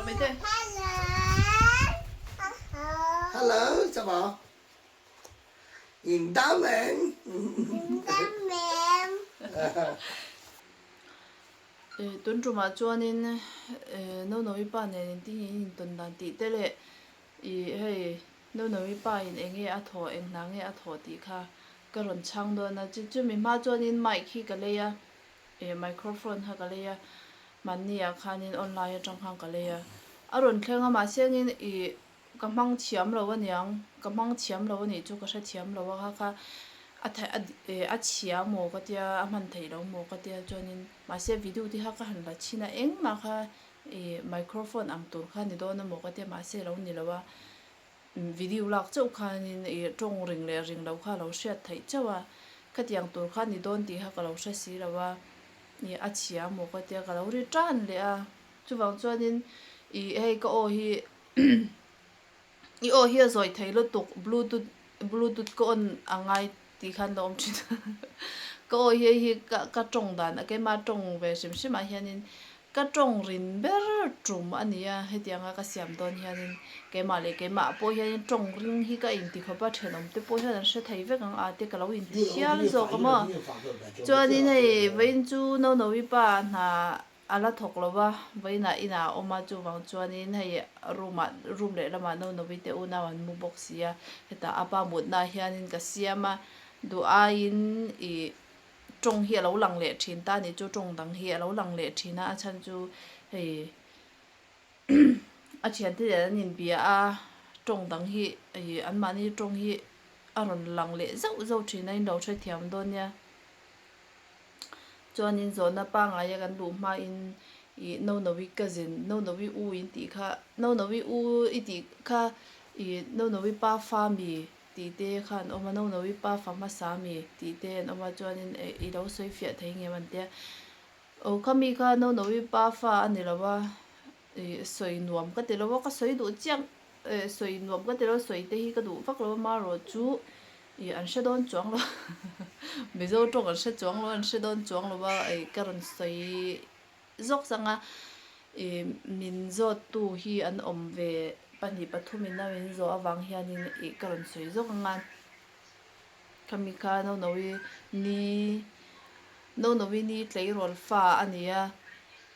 mai teh. Hello, 小宝。In dam em? Tun tumah chuanin Nonovi pa nen engtin nge in intawn dan tih te leh ih hei Nonovi pa in eng nge a thawh eng hna nge a thawh tih kha ka rawn chhang dawn a. Chu chumi hma chuanin mic hi ka lei a, ih microphone kha ka lei a, hmanni ah khanin online atang khan ka lei a. A rawn thleng a mahse engin ih Ka hmang thiam lo aniang, ka hmang thiam lo anih chu ka hre thiam lo a kha kha a theih a eh a chhia maw ka tia a hman theih lo maw ka tia chuanin mahse video te kha ka han la chhin a engmah kha ih microphone ang tur kha ni dawn amaw ka tia mahse lo ni lo a video lak chauh khanin ih tawng ring leh ring lo kha a lo hriat theih chauh a khatiang tur kha ni dawn tih kha ka lo hre si lo a ih a chhia maw ka tia ka lo ri tan leh a chuvang chuanin ih hei ka aw hi I aw hi a zawi thei lutuk bluetooth bluetooth ka on a ngai tih khan la awm thin ka aw hi hei hi ka ka tawng dan a keima tawng ve hrim hrim ah hianin ka tawng rin ber tum a ni a hetianga ka siam dawn hianin keimah leh keimah pawh hianin tawng ring hi ka inti khawp a thenawm te pawh hian an hre thei vek ang a te ka lo inti hial zawk a maw chuanin hei vawiin chu Nonovi pa hna A la thawk lo va, vawiinah inah a awm a, chuvang chuanin hei room ah room lehlamah Nonovi te unau an mu bawk si a, hetah a pa mutnaah hianin ka siam a, duh aiin ih tawng hi a lo lang leh thin ta a nih chu tawng dang hi a lo lang leh thin a, a chhan chu hei a thiante nen an inbia a, tawng dang hi ih anmahni tawng hi a rawn lang leh zauh zauh thin a, in lo hrethiam dawn nia. Chuanin zawhna pangaia kan luh hmain ih Nonovi cousin, Nonovi u in tih kha, Nonovi u i tih kha ih Nonovi pa fa mi tih te kha an awm a, Nonovi pa fa hmasa mi tih te an awm a, chuanin eh i lo sawi fiah thei ngem an tia. Aw khami kha Nonovi pa fa a ni lo va, ih sawi nuam ka ti lo va, ka sawi duh chiang eh sawi nuam ka ti lo, sawi te hi ka duh vak lo a, marawh chu Ih an hre dawn chuang lo Mizo tawng an hre chuang lo an hre dawn chuang lo a ih ka rawn sawi zawk chang a ih min zawttu hi an awm ve pahnih pathum in a min zawh avang hianin ih ka rawn sawi zawk ang a khami kha Nonovi ni Nonovi ni tleirawl fa a ni a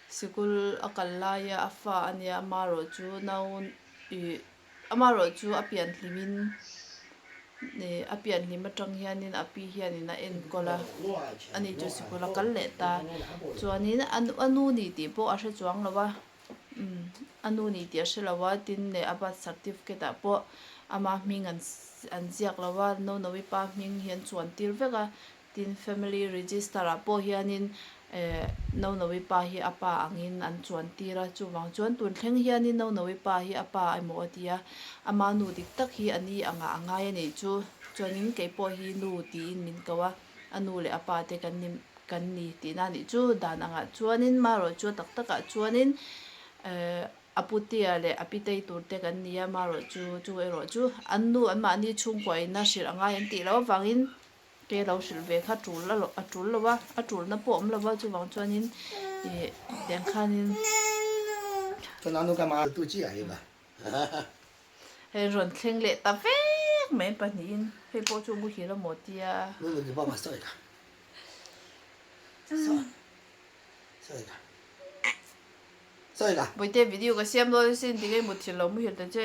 sikul a kal laia a fa a nia amaherawhchu nau ih Amaherawh chu a pian hlimin ih a pian hlim atang hianin a pi hianin a enkawl a, ani chu sikul a kal leh ta. Chuanin a a nu ni tih pawh a hre chuang lo a, umm a nu ni tih a hre lo a, tin leh a birth certificate ah pawh ama hming an an ziak lo a, Nonovi pa hming hi an chuan tir vek a, Tin, family register ah pawh hianin eh Nonovi pa hi a pa angin an chuan tir a, chuvang chuan tun thleng hianin Nonovi pa hi a pa emaw a ti a, ama nu dik tak hi a ni angah a ngai a nih chu, chuanin kei pawh hi nu tiin min ko a, a nu leh a pa te kan ni kan ni tihna a nih chu, dan angah chuanin marawh chu a tak takah chuanin eh a putea leh a pitei tur te kan ni a, marawh chu chu erawh chu an nu anmahni chhungkua in a hrilh a ngai an tih loh avangin Ke lo hrilh ve kha tul a a tul lo a, a tulna pawh a awm lo va, chuvang chuanin ih tiang khanin hei rawn thleng leh ta vek mai pahnihin hei pawh chu muhil a maw tia. Bawihte video ka siam dawn asin tinge i mutthilh lo muhil ta che.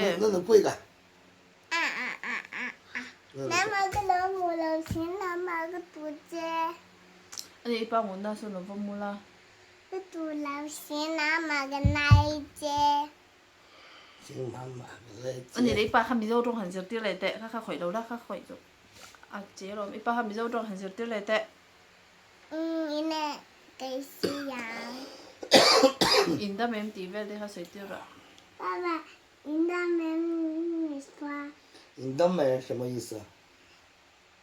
Ani i pa ngunna sawn lo va mul a. Ani leh i pa kha Mizo tawng han zirtir leh teh kha kha khawih lo la kha khawih chu a che alawm i pa kha Mizo tawng han zirtir leh teh. In dam em tih vel te kha sawi tir rawh. 你的门，你说。你的门什么意思？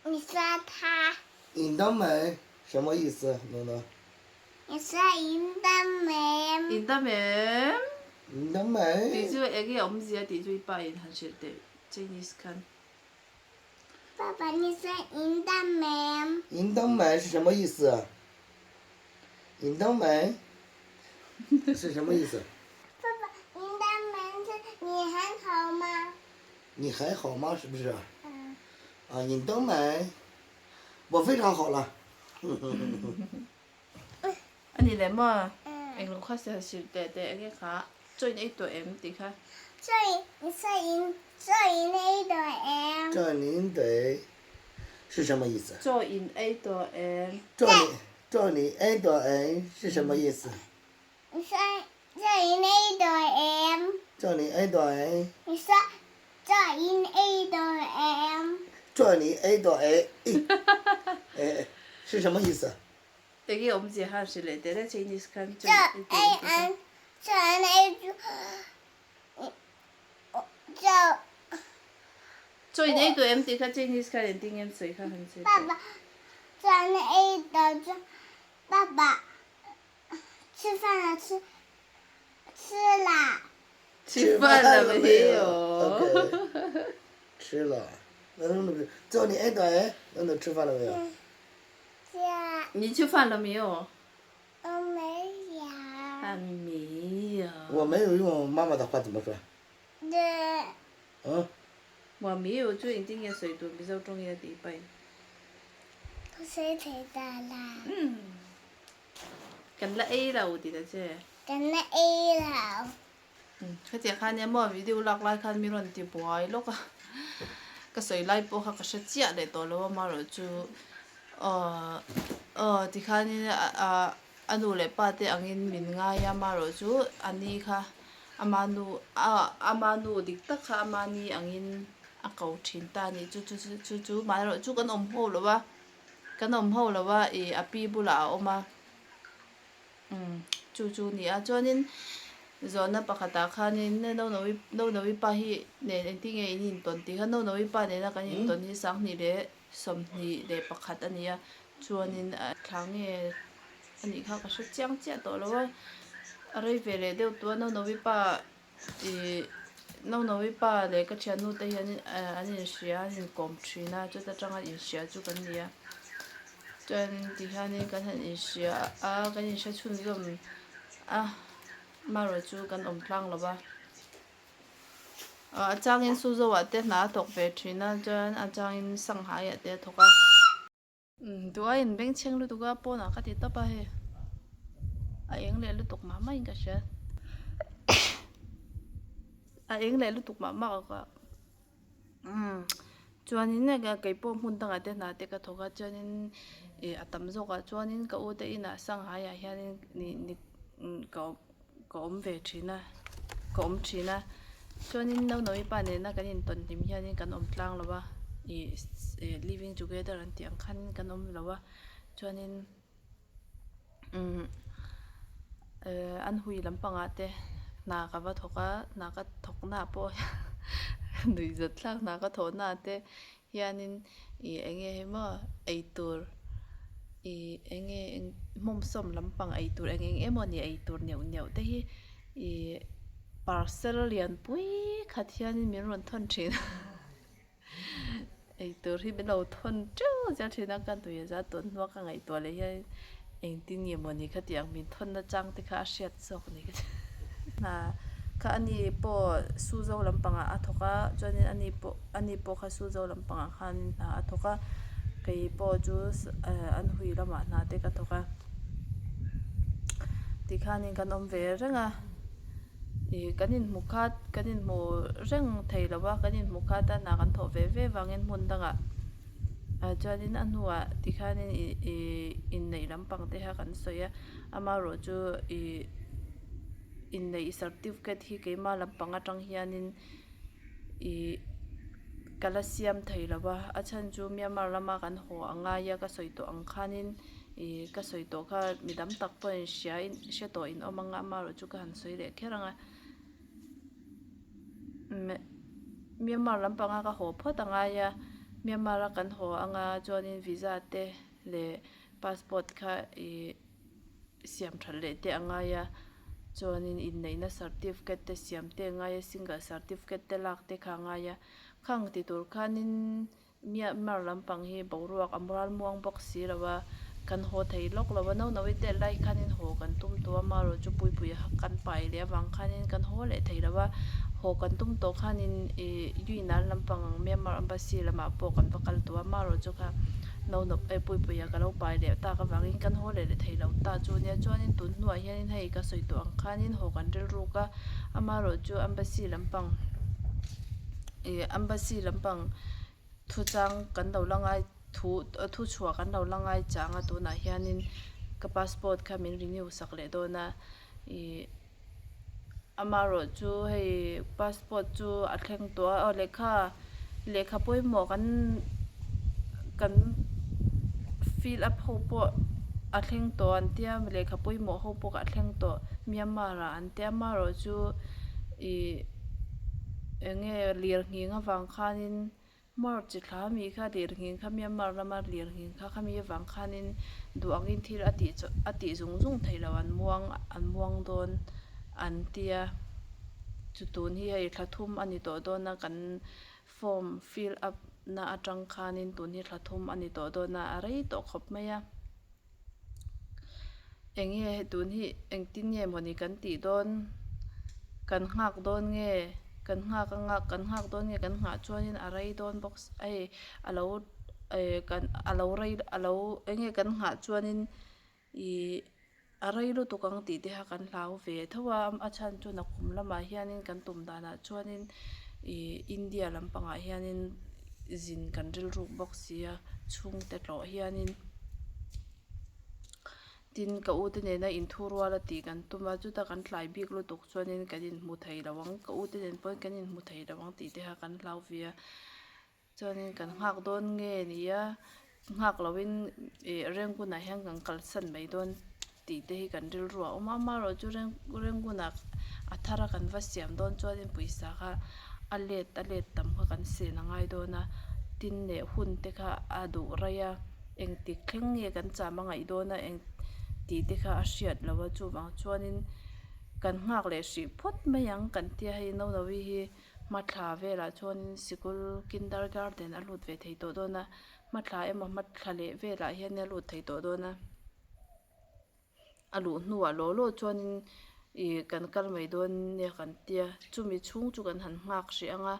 你说他。你的门什么意思，诺诺？你说你的门。你的门。你的门。 Tih chu eng nge awmzia tih chu i pa in han hrilh teh Chinese khan. 爸爸，你说你的门。你的门是什么意思？你的门是什么意思？爸爸，你的。你还好吗？ 是不是？ 啊， 你都买， 我非常好了。 Ani leh maw? Englo kha sial sil teh teh enge kha chaw in ei tawh em tih kha. Chaw in chaw in chaw in ei tawh em? Chaw in ei 是什么意思？ Chaw in ei tawh em? chaw in chaw in ei tawh em 是什么意思？ Chaw chaw in ei tawh em? Chaw in ei tawh em? Chaw chaw in ei tawh em? Chaw in ei tawh em 是什么意思？ Enge awmzia khan hrilh leh teh le Chinese khan chaw ei an chaw an ei chu chaw Chaw in ei tawh em tih kha Chinese khan engtin nge an sawi kha han sawi teh. Baba chaw an ei tawh chu baba 吃饭了吃吃啦。 吃饭了没有？ 吃了。那那叫你爱多哎，那都吃饭了没有？ 吃。 你吃饭了没有？ 我没有。 还没有。 我没有用妈妈的话怎么说？ 对。 嗯。 我没有就一定要水多，比较重要的一杯。 谁推的啦？ 嗯。 Kan la ei lo ti ta che. Kan la ei lo. Khatiang khan nia maw video lak lai khan mi rawn ti buai lawk a, ka sawi lai pawh kha ka hre chiah leh tawh lo a amaherawh chu aw aw tikhanin ah a nu leh pa te angin min ngai a amaherawh chu a ni kha ama nu ah ama nu dik tak kha ama ni angin a ko thin ta a ni chu chu chu chu amaherawh chu kan awm ho lo va kan awm ho lo va ih a pi bulah a awm a. Umm chu chu a ni a chuanin zawhna pakhatah khanin Nonovi Nonovi pa hi nen engtin nge in intawn tih kha Nonovi pa nena kan intawn hi sanghnih leh 21 a ni a chuanin a thla nge a nih kha ka hre chiang chiah tawh lo a a rei ve leh deuh tawh a Nonovi pa ih Nonovi pa leh ka thiannu te hianin an inhria an inkawm thin a chuta tanga inhria chu kan ni a. Chuan tihianin kan han inhria a, kan inhre chhunzawm a, amaherawh chu kan awm tlang lo va. A changin Suzhou-ah te hna a thawk ve thin a, chuan a changin Shanghai-ah te a thawk a. Duh a inbengchheng lutuk a, pawnah ka ti tawp a hei, a eng leh lutuk mah mahin ka hria. A eng leh lutuk mah mah ka. Umm chuanin kei pawh hmun dangah te hna te ka thawk a chuanin ih a tam zawkah chuanin ka u te inah Shanghai ah hianin nih ni ka awm ka awm ve thin a ka awm thin a chuanin Naunawi pa nena kan intawn hlim hianin kan awm tlang lo a ih living together an tih ang khanin kan awm lo a chuanin. Umm an hui lampangah te hna ka va thawk a hna ka thawk na pawh nuihzat thlak hna ka thawh na te hianin ih eng nge hei maw eitur ih eng nge hmawmsawm lampang eitur eng eng emaw ni eitur neuh neuh te hi ih parcel lianpui khat hianin min rawn thawn thin a. Eitur hi min lo thawn teuh zia thin a, ka nui za tawn hnua ka ngaihtuah leh hian engtin nge mawni kha tih ang min thawn na chang te kha a hriat zawk a ni ka ti. Hna kha ani pawh Suzhou lampangah a thawk a, chuanin ani pawh ani pawh kha Suzhou lampangah khan hna a thawk a, kei pawh chu an hui lamah hna te ka thawk a, tikhanin kan awm ve reng a. Ih kan inhmu khat kan inhmu reng thei lo a kan inhmu khat a hna kan thawh ve ve vangin hmun dangah ah chuanin a hnuah tikhanin ih ih inneih lampang te kha kan sawi a amaherawh chu ih inneih certificate hi keimah lampang atang hianin ih ka la siam thei lo a a chhan chu Myanmar lama kan haw a ngai a ka sawi tawh ang khanin. Ih ka sawi tawh kha mi dam tak pawh in hria in hre tawh in awm ang a amaherawh chu ka han sawi leh kher ang a Myanmar lampanga ka haw phawt a ngai a Myanmar a kan haw anga chuanin visa te leh passport kha ih siam that leh te a ngai a chuanin inneihna certificate te siam te a ngai a single certificate te lak te kha a ngai a khang ti tur khanin Myanmar lampang hi boruak a mual muang bawk si lo a, Kan haw thei lawk lo a, Naunawi te lai khanin haw kan tum tawh a, marawh chu Puipuia kan pai leh avang khanin kan haw leh thei lo a, haw kan tum tawh khanin ih Yunnan lampang Myanmar Embassy lamah pawh kan va kal tawh a, marawh chu kha Naunaw eh Puipuia ka lo pai leh tak avangin kan haw leh leh thei lo ta chu nia chuanin tun hnuah hianin hei ka sawi tawh ang khanin haw kan rilruk a, amarawh chu Embassy lampang ih Embassy lampang Thuchang kan lo la ngai thu thu chhuah kan lo la ngai chang a tunah hianin ka passport kha min renew sak leh dawn a ih amaherawh chu hei passport chu a thleng tawh a aw lehkha lehkha pawimawh kan kan fill up ho pawh a thleng tawh an tia lehkha pawimawh ho pawh a thleng tawh Myanmar ah an tia amaherawh chu ih. Eng nge lirnghing avang khanin March thla ami kha lirnghing kha Myanmar lama lirnghing kha khami avang khanin duh angin thil a tih a tih zung zung theih loh an muang an muang dawn an tia chu tun hi hei thla thum a ni tawh dawn a kan form fill up na atang khanin tun hi thla thum a ni tawh dawn a a rei tawh khawp mai a. Eng nge hei tun hi engtin nge mawni kan tih dawn kan nghak dawn nge kan nghak anga kan nghak dawn nge kan nghah chuanin a rei dawn bawk hei a lo eh kan a lo rei a lo eng nge kan nghah chuanin ihh a rei lutuk ang tih te kha kan hlau ve tho a a chhan chu nakum lamah hianin kan tum danah chuanin ihh India lampangah hianin zin kan rilruk bawk si a chhungte tlawh hianin tin ka u te nena inthu rual a tih kan tum a chuta kan tlai bik lutuk chuanin kan inhmu thei lo ang ka u te nen pawhin kan inhmu thei lo ang tih te kha kan hlau ve a chuanin kan nghak dawn nge ni a nghak loin ih Rangoon ah hian kan kalsan mai dawn tih te hi kan rilru a awm a amaherawhchu Rangoon ah a thar a kan va siam dawn chuanin pawisa kha a let a let tam kha kan sen a ngai dawn a tin leh hun te kha a duh rei a engtik thleng nge kan cham a ngaih dawn a eng tih te kha a hriat loh a chuvang chuanin kan nghak leh hrih phawt mai ang kan tia hei Naunawi hi hmathla velah chuanin sikul kindergarten a lut ve thei tawh dawn a hmathla emaw hmathla leh velah hian a lut thei tawh dawn a. A luh hnuah law law chuanin ih kan kal mai dawn nia kan tia chumi chhung chu kan han nghak hrih ang a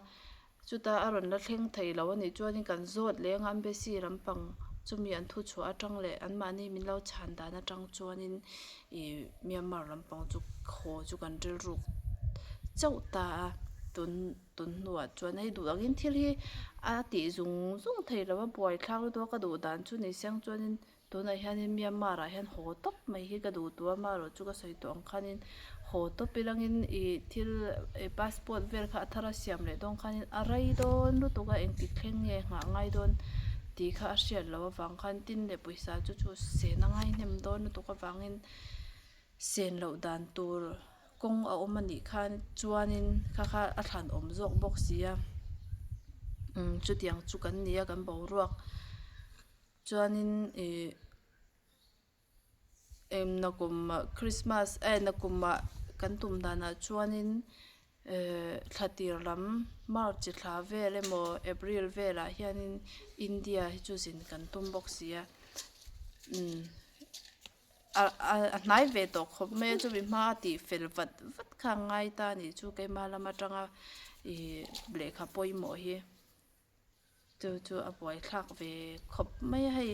chuta a rawn la thleng thei lo a nih chuanin kan zawt leh anga embassy lampang chumi an thu chhuah atang leh anmahni min lo chhan dan atang chuanin ih Myanmar lampang chu haw chu kan rilruk chauh ta a tun tun hnuah chuan hei duh angin thil hi a tih zung zung thei lo a buaithlak lutuk a ka duh dan chu ni seng chuanin. Tunah hianin Myanmar ah hian haw tawp mai hi ka duh tawh a, amaherawh chu ka sawi tawh ang khanin haw tawp ilangin ih thil ih passport vel kha a thar a siam leh dawn khanin a rei dawn lutuk a engtik thleng nge nghah ngai dawn tih kha a hriat loh avang khan tin leh pawisa chu chu sen a ngai hnem dawn lutuk avangin sen loh dan tur kawng a awm a nih khan chuanin kha kha a thlan awm zawk bawk si a umm chutiang chu kan ni a kan boruak. Chuanin ih eng nakum christmas eh nakumah kan tum danah chuanin ehh thla tir lam march thla vel emaw april velah hianin India hi chu zin kan tum bawk si a umm a hnai ve tawh khawp mai a chumi hma a tih fel vat vat kha a ngai ta a nih chu keimah lam atanga ih lehkha pawimawh hi. Chu chu a buaithlak ve khawp mai a hei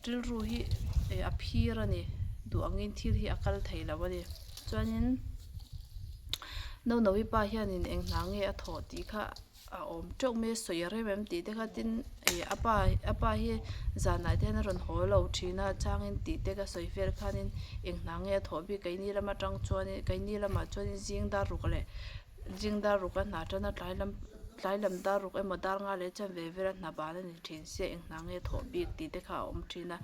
rilru hi eh a phir a ni duh angin thil hi a kal thei lo a ni chuanin Naunawi pa hianin eng hna nge a thawh tih kha a awm teuh mai a sawi rem em tih te kha tin ih a pa a pa hi zanah te hian a rawn haw lo thin a changin tih te ka sawi vel khanin eng hna nge a thawh bik keini lam atang chuanin keini lamah chuanin zing dar ruk leh zing dar ruk a hna tan a tlai lam. Tlai lam dar ruk emaw dar nga leh chuan ve vel a hna ban a ni thin sia eng hna nge thawh bik tih te kha a awm thin a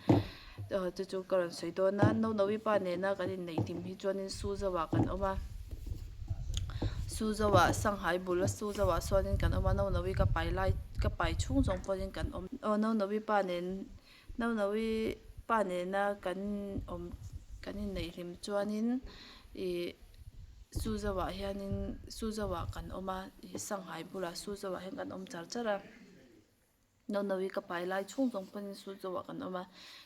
aw chu chu ka rawn sawi dawn a Naunawi pa nena kan inneih hlim hi chuanin Suzhou ah kan awm a Suzhou ah Shanghai bul a Suzhou ah sawn kan awm a Naunawi ka pai lai ka pai chhung zawng pawhin kan awm aw Naunawi pa nen Naunawi pa nena kan awm kan inneih hlim chuanin ih. Suzhou ah hianin Suzhou ah kan awm a ih Shanghai bulah Suzhou ah hian kan awm char char a. Naunawi ka pai lai chhung zawng pawhin Suzhou ah kan awm a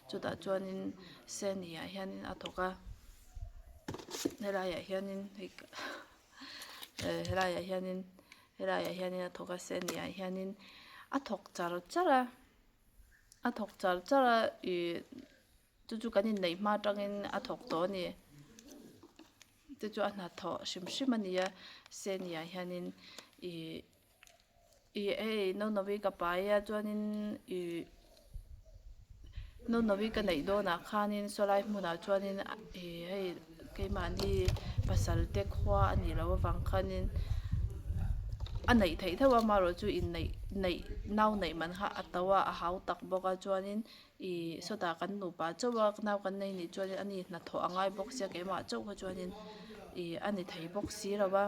chutah chuanin Seni ah hianin a thawk a helaiah hianin hei eh helaiah hianin helaiah hianin a thawk a Seni ah hianin a thawk char char a a thawk char char a ih chu chu kan inneih hma atangin a thawk tawh a ni chu chu a hnathawh hrim hrim a ni a Seni ah hianin ih. Ih hei Naunawi ka pai a chuanin ih Naunawi ka neih dawnah khanin sawlai hmunah chuanin ih hei keimahni pasal te khua a nih loh avang khanin a neih theih deuh a amaherawhchu inneih neih nau neih man kha a to a a hau tak bawk a chuanin ih sawtah kan nupa chauh a nau kan nei nih chuanin ani hnathawh a ngai bawk sia keimah chauh kha chuanin ih a ni thei bawk si lo va.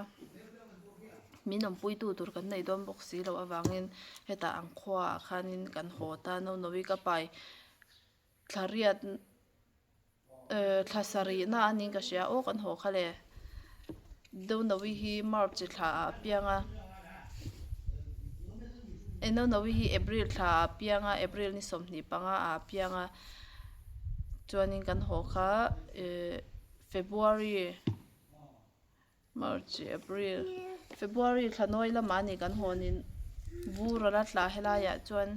Min awmpuitu tur kan nei dawn bawk si loh avangin hetah ang khuaah khanin kan haw ta Naunawi ka pai thla riat ehh thla sarihna a niin ka hria aw kan haw kha le Naunawi hi March thla ah a piang a eh Naunawi hi April thla ah a piang a April ni sawmhnih panga ah a piang a chuanin kan haw kha ehh February. March, April, February thla nawi lamah a ni kan hawnin vur a la tla helaiah chuan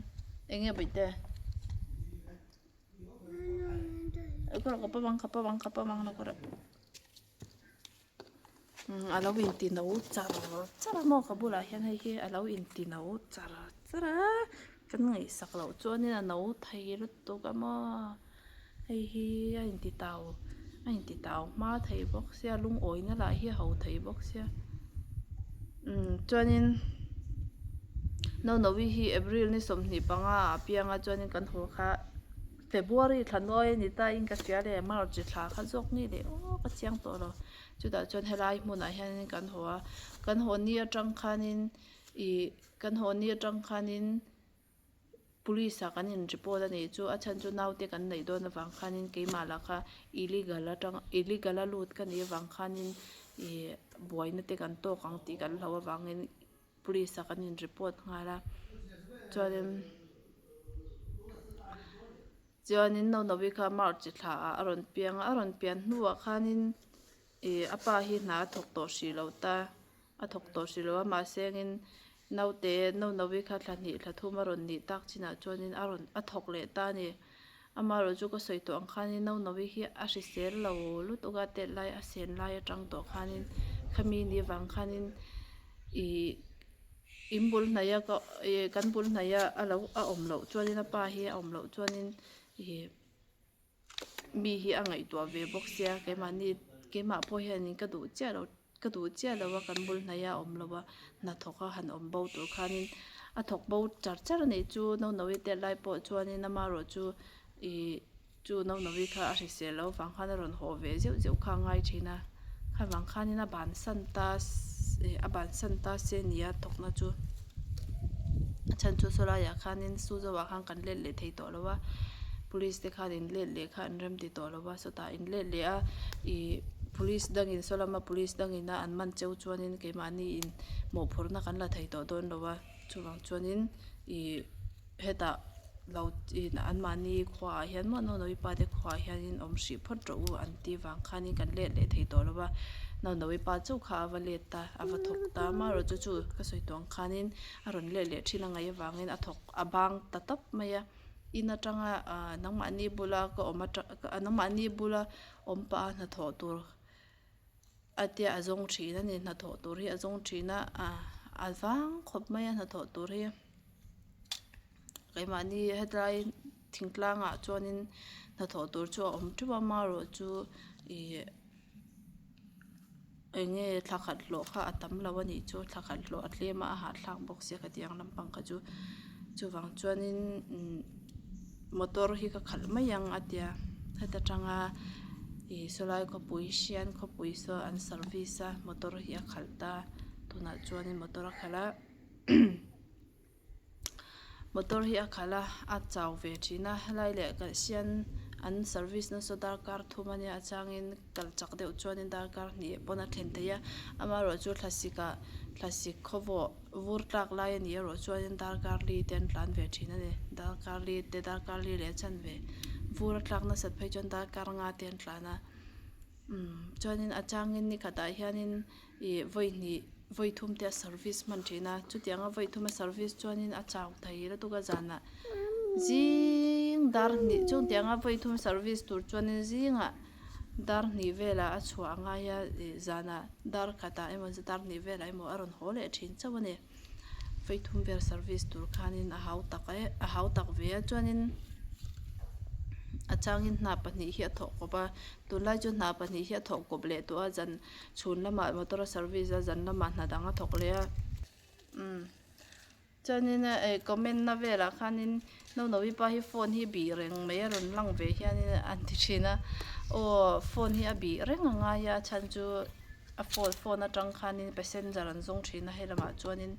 eng nge bawihte a lo inti no char char a maw ka bulah hian hei hi a lo inti no char char a kan ngaihsak loh chuanin a no thei lutuk a maw. Hei hi a inti tau a inti tau hma thei bawk sia lungawina lah hi a ho thei bawk sia umm chuanin Naunawi hi April ni sawmhnih panga ah a piang a chuanin kan haw kha February thla nawi a ni ta in ka hria leh March thla kha zawk ni leh aw ka chiang tawh lo chutah chuan helai hmunah hianin kan haw a kan haw ni atang khanin ih kan haw ni atang khanin. Police ah kan in report a nih chu a chhan chu naute kan neih dawn avang khanin keimah lah kha illegal atang illegal a lut ka nih avang khanin ih buaina te kan tawk ang tih kan hlau avangin police ah kan in report nghal a chuanin chuanin Naunawi kha March thla ah a rawn piang a a rawn pian hnuah khanin ih a pa hi hna a thawk tawh hrih lo ta. A thawk tawh hrih lo a, mahse engin naute Naunawi kha thla hnih thla thum a rawn nih tak chinah chuanin a rawn a thawk leh ta a ni. Amaherawh chu ka sawi tawh ang khanin Naunawi hi a hrisel lo lutuk a, tet lai a sen lai atang tawh khanin khami ni vang khanin ih in bul hnaih a ka ih kan bul hnaih a a lo a awm loh chuanin a pa hi a awm loh chuanin ih. Mi hi a ngaihtuah ve bawk sia keimahni keimah pawh hianin ka duh chiah lo ka duh chiah lo a kan bul hnaih a awm lo a hnathawk a han awm bo tur khanin a thawk bo char char a nih chu Naunawi tel lai pawh chuanin amaherawh chu ih chu Naunawi kha a hrisel loh avang khan a rawn haw ve zeuh zeuh kha a ngai thin a kha vang khanin a bansan ta ih a bansan ta se nia thawkna chu a chhan chu saw laiah khanin Suzhou ah khan kan let leh thei tawh lo a. Police te khan in let leh kha an rem ti tawh lo va sawtah in let leh a ih police dangin saw lama police dangin a an man cheu chuanin keimahni in mawhphurhna kan la thei tawh dawn lo a chuvang chuanin ih hetah lo in anmahni khuaah hian maw Naunawi pa te khuaah hianin awm hrih phawt rawh u an tih vang khanin kan let leh thei tawh lo va Naunawi pa chauh kha a va let ta a va thawk ta amaherawhchu chu chu ka sawi tawh ang khanin a rawn let leh thin a ngaih avangin a thawk a bang ta tawp mai a. In atanga ah nangmahni bula ka awm atang nangmahni bula awm pah a hnathawh tur a tia a zawng thin a ni hnathawh tur hi a zawng thin a ah a vang khawp mai a hnathawh tur hi keimahni hetlai thingtlang ah chuanin hnathawh tur chu a awm teuh a amaherawhchu ih eng nge thla khat hlawh kha a tam lo a nih chu thla khat hlawh a tlem a a hahthlak bawk sia khatiang lampang kha chu chuvang chuanin umm motor hi ka khalh mai ang a tia heta tanga ih sawlai khawpui hrian khawpui saw an service a motor hi a khalh ta tunah chuanin motor a khalh a. Motor hi a khalh a a chau ve thin a helai leh kalhsian An service na saw darkar thum a nia a changin kal chak deuh chuanin darkar hnih pawn a thlen thei a amaherawh chu thlasik ah thlasik khawvawh vur tlak lai a nih erawh chuanin darkar li te an tlan ve thin a ni darkar li te darkar li leh a chanve vur a tlak nasat phei chuan darkar nga te an tlan a umm chuanin a changin ni khatah hianin ih vawi hnih vawi thum te a service hman thin a chutianga vawi thum a service chuanin a chau thei lutuk a zanah zing dar hnih chung tianga vawi thum service tur chuanin zingah dar hnih velah a chhuah a ngai a ih zanah dar khatah emaw dar hnih velah emaw a rawn haw leh thin chauh a ni vawi thum vel service tur khanin a hau tak eh a hau tak ve a chuanin a changin hna pahnih hi a thawh kawp a tunlai chu hna pahnih hi a thawh kawp leh tawh a zan Chhun lamah motor a service a zan lamah hna dang a thawk leh a umm chuanin eh comment na velah khanin Nonovi pa hi phone hi bih reng mai a rawn lang ve hianin an ti thin a aw phone hi a bih reng a ngai a chhan chu a phone phone atang khanin passenger an zawng thin a hei lamah chuanin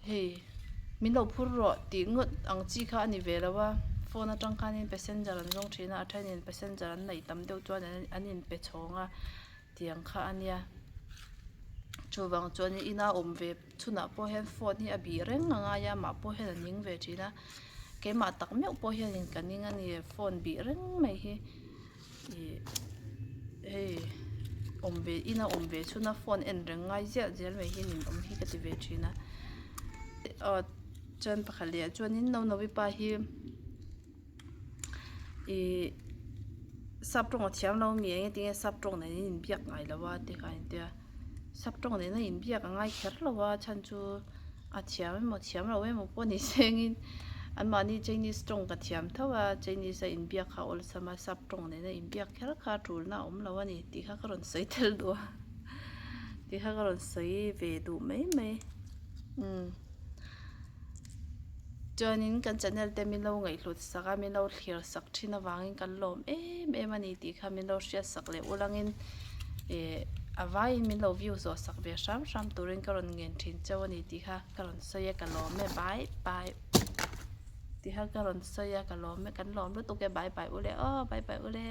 hei min lo phur rawh tih ngawt ang chi kha a ni ve lo a phone atang khanin passenger an zawng thin a a thenin passenger an neih tam deuh chuan an inpe chhawng a tiang kha a nia chuvang chuan ina awm ve chhunah pawh hian phone hi a bih reng a ngai a amah pawh hian a ning ve thin a keimah tak meuh pawh hianin ka ning a ni phone bih reng mai hi ih hei awm ve ina awm ve chhuna phone en reng ngai ziah zel mai hi nin awm hi ka ti ve thin a aw chuan pakhat leh ah chuanin Nonovi pa hi. Ihh sap tawng a thiam lo mi eng enge sap tawng nen in inbiak ngai lo a te kha a intia sap tawng nena inbiak a ngai kher lo a chhan chu a thiam emaw thiam lo emaw pawh ni sengin anmahni chinese tawng ka thiam tho a chinese a inbiak kha a awlsam a sap tawng nena inbiak kher kha a tulna a awm lo a ni tih kha ka rawn sawi tel duh a tih kha ka rawn sawi ve duh mai mai umm. Chuanin kan channel te min lo ngaihhlut sak a, min lo thlir sak thin avangin kan lawm em em a ni tih kha min lo hriat sak leh ulangin ih a vaiin min lo view zawh sak ve hram hram turin ka rawn ngen thin chauh a ni tih kha ka rawn sawi a ka lawm e bye bye tih kha ka rawn sawi a ka lawm e kan lawm lutuk e bye bye ule aw bye bye ule.